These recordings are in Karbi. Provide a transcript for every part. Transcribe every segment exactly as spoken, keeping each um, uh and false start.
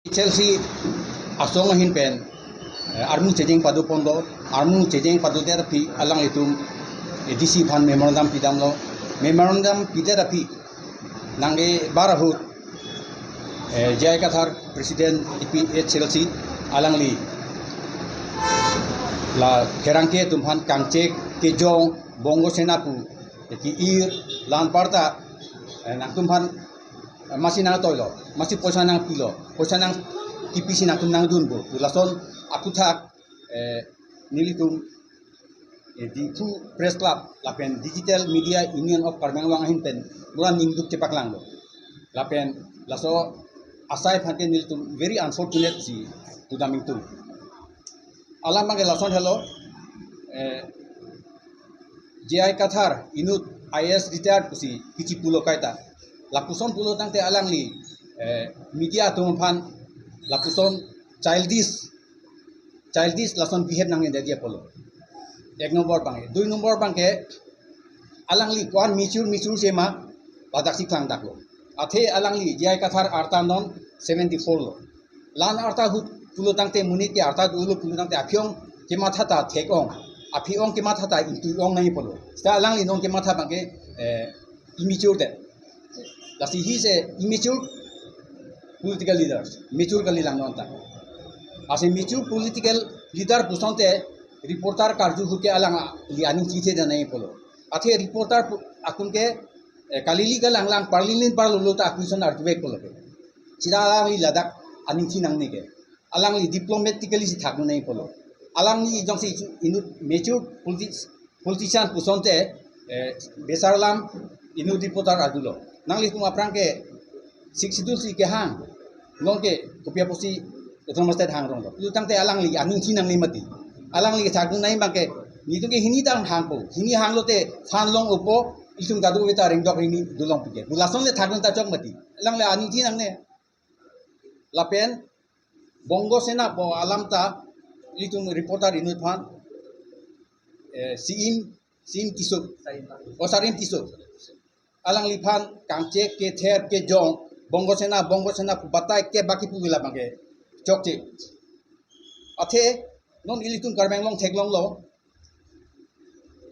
Chelsea asong ahin pen, eh, armu chejeng pado pon do, armu chejeng pado der aphi alanglitum A D C aphan memorandum pidamlo, memorandum pidet aphi nangkebar ahut, eh, J I Kathar President A P H L C alangli la pherangke atum aphan kangchek kejong Bongo Sena pu, eh, ki-ir la anparta, eh, nangtum aphan masi nangtoilo, masi poisa nangpilo, poisa nangkipisi nangtum nangdunpo pu lason aputhak, eh, nelitum, eh, Diphu Press Club lapen Digital Media Union of Karbi Anglong ahin pen pura ningduk chepaklanglo. Lapen laso asai aphan ke nelitum very unfortunate si pudam ingtung. Alam abangke lason helo, eh, J I Kathar inut I A S retired pusi kichi pulo kaita. Lapuson pulo tangte alangli, eh, media atum aphan lapuson childish, childish lason behave nangne dia pulo. Ek nombor abangke, dui nombor abangke, alangli ko-an mature mature sema ladak si klangdaklo. Athe alangli J I Kathar arta non seventy four lo. La-an arta ahut pulo tangte monit ke arta dolo pulo tangte aphi-ong kematha ta thek-ong, aphi-ong kematha ta ingtui-ong nangji pulo. Seta alangli non kematha abangke, eh, immature det. Lasi he is a immature political leader, mature kalilang non ta. As a mature political leader pusonte reporter karju ahut ke alangli aning chithedam nangji pulo. Athe reporter pu-, atum ke, eh, kalili kalanglang parlilin parlolo ta a-question arjuvek pulo ke. Seta alangli ladak aning thi nangne ke. Alangli diplomatically si thakdun nangji pulo. Alangli jongsi inut mature politi-, politician pusonte, eh, besar alam inut reporter arjulo. Nanglitum aphrang ke Sixth Schedule si kehang, non ke kopi apotsi Autonomous State hangronglo. Pulo tangte alangli aning thi nangne mati. Alangli kethakdun nangji abangke, netum ke hini ta hangpo, hini hanglote than long-opo, ilitum kadokave ta rengdok rengni dolongpi ke pu lason le thakdun ta chok mati. Alangli aning thi nangne. Lapen Bongo Sena pu alam ta ilitum reporter inut aphan, eh, Siim, Siim Tisso, o Sarim Tisso, alangliphan kangchek kether kejong Bongo Sena, Bongo Sena pu batai ke baki pu labangke chokche. Athe non ilitum Karbi Anglong theklonglo,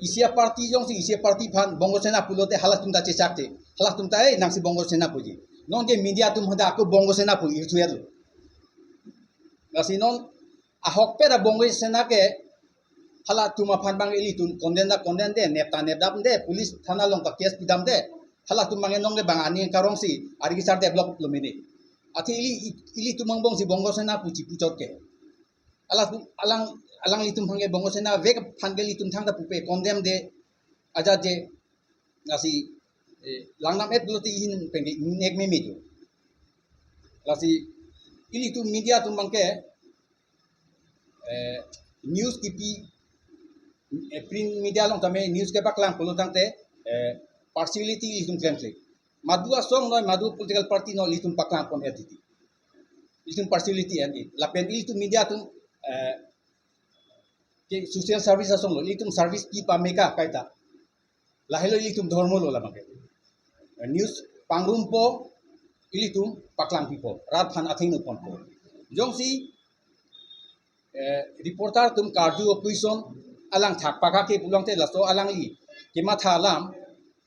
isi a-party jongsi isi a-party aphan Bongo Sena pulote halatum ta chechakche. Halatum ta, "Eh, nangsi Bongo Sena puji." Non ke media atum hadak ako Bongo Sena pu irthu-etlo. Lasi non ahokpet a-Bongo Sena ke halatum aphan abang ilitum condemn ta condemn de, nep ta nepdam de, police thana along ta case pidam de. Halatum abang nonke bang aning karong si ari kisar develop lo mene. Athe ili, ilitum angbong si Bongo Sena pu chipuchot ke. Alang, alang, alanglitum aphan ke Bongo Sena vek aphan ke ilitum thangta pupe condemn de, ajat je, lasi, eh, langnam-et pulote ihin pen ke ingnek meme jo. Lasi ilitum media atum abangke, eh, news kipi, eh, print media along tame news kepaklang pulo tangte, eh, partiality ilitum klemkle. Madu asong noi, madu political party noi, ilitum paklang pon L T T. Ilitum partiality and it. Lapen ilitum media atum, eh, ke social service asong lo, ilitum service pi pameka kaita. Lahelo ilitum dhormo lo labangke. Eh, news pangrumpo, ilitum paklangpipo, rat aphan athengno ponpo. Jongsi, eh, reporter atum karju o question alang thak pakake pulo tangte laso alangli kematha alam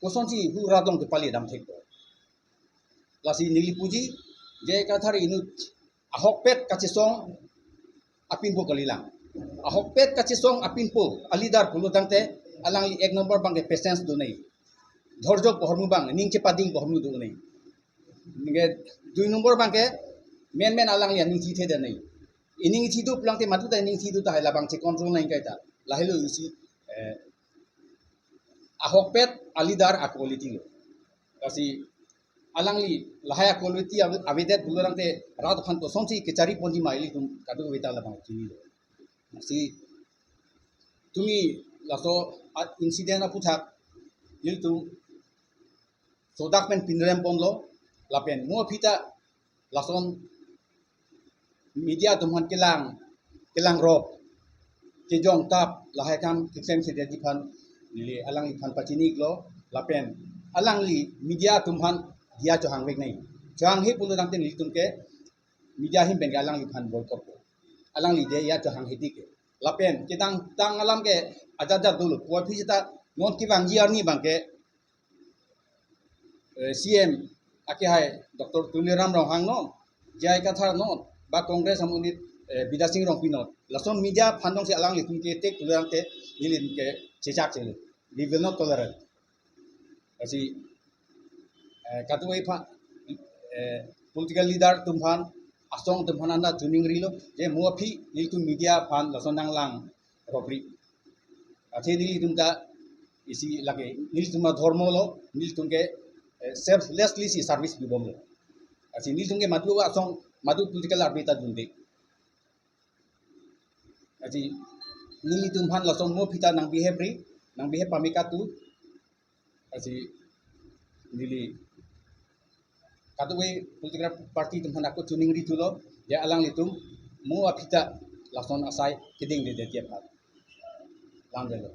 kosonsi hu rat along kepale dam thekpo. Lasi neli puji, J I Kathar inut ahokpet kachesong apinpo kalilang. Ahokpet kachesong apinpo a-leader pulo tangte alangli ek nombor abangke patience do nangji. Dhorjo pohormu abang, ning chepading pohormu do nangji. Ningke dui nombor abangke menmen alangli aning chithedam nangji. Ining thi do pulo tangte madu ta ining thi do tahai labang che-control nangji kaita. Lahelo isi, eh, ahokpet a-leader a-quality lo. Lasi alangli lahai a-quality ave-, avedet pulo tangte rat aphan kosonsi kechari ponji ma ilitum kadokave ta labang chinilo. Lasi tumi laso a-incident aputhak ilitum sodak pen pinrem ponlo lapen mo aphi ta lason media atum aphan kelang, kelangrop, kejongtap, lahai akam keklem sedetji aphan neli alangliphan pachini-iklo, lapen alangli media atum aphan diya chohangvek nangji. Chohanghe pulo tangte nelitum ke media ahin pen ke alangliphan boycott ko. Alangli de ya cho hang hiti ke. Lapen kedamtang alam ke ajat ajat dolo. Puvoiphit seta non kevangji arni abang ke, eh, C M akehai Doctor Tuliram Ronghang non, J I Kathar non, ba Congress amonit, eh, Bidya Sing Rongpi non. Lason media aphan jongsi alanglitum ke attack pulang ke nelitum ke chechak chelo. We will not tolerate. Lasi, eh, kadokave aphan, eh, political leader atum aphan, asong atum aphan anta choningrilo, je mo aphi nelitum media aphan lason nanglang ropri. Athe nelitum ta isi lake, nelitum adhormo lo, nelitum ke, eh, selflessly si service pibomlo. Lasi nelitum ke madu asong, madu political arbi ta dunde. Lasi nelitum aphan lason mo aphi ta nang behave ri, nang behave pame katu. Lasi neli kadokave political party atum aphan ako choningri thulo, ya alanglitum mo aphi ta lason asai kedengdedet aphan. Langdelo.